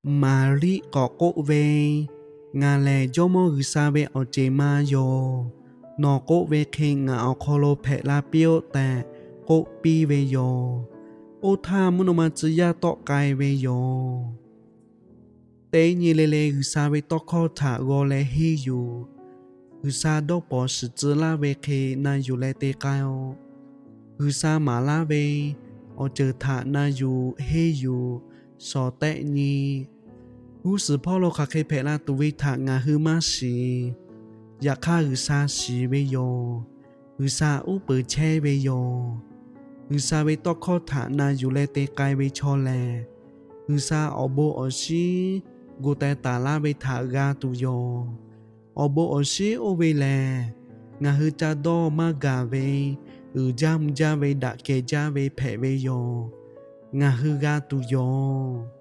Maˍriˆ k'awꞈ k'oˆ ve, Ngaˬ lehˬ Jawˇmawˇ G'uiˬsha ve awˬ ceˬ ma yoˬ. Nawˬ k'oˆ ve hk'e ngaˬ awˬ hk'aw lo hpehꞈ la piˇ-oˆ tehꞈ k'oˆ piˇ ve yoˬ. Oˇ htaˇ mvuhˇ naw ma tcuh yaˇ tawˆ k'ai ve yoˬ. Teˇ nyi le le G'uiˬsha ve tawˇ hkawˇ htaꞈ g'aw leh henˇ yuˬ. G'uiˬsha dawˇ pawnˍ shiˍ tcuh laˇ ve hk'e na yuˬ leh te k'ai-o. G'uiˬsha maˍ laˇ ve awˬ ceuˬ htaꞈ na yuˬ henˇ yuˬ shawˍ tehˆ nyi. G'uˇ suhˍ hpawˇ lo hk'aˬ hk'e hpehꞈ la tuˬ ve htaꞈ ngaˬ hui maˇ shiˍ. Yaꞈ hk'aˇ G'uiˬsha shiˍ ve yoˬ. G'uiˬsha uˉ peunˍ chehˇ ve yoˬ. G'uiˬsha ve tawˇ hkawˇ htaꞈ na yuˬ leh te k'ai ve chaw lehˬ, G'uiˬsha awˬ bon awˬ shinˉ gu teh taˍ laˇ ve htaꞈ g'a tuˬ yoˬ. Awˬ bon awˬ shinˉ oˇ ve lehˬ, ngaˬ hui ca dawˇ maˇ gaˬ ve, uiˍ jaˇ mvuh jaˇ ve, daꞈ kehˬ jaˇ ve hpehꞈ ve yoˬ. Ngaˬ hui g'a tuˬ yoˬ.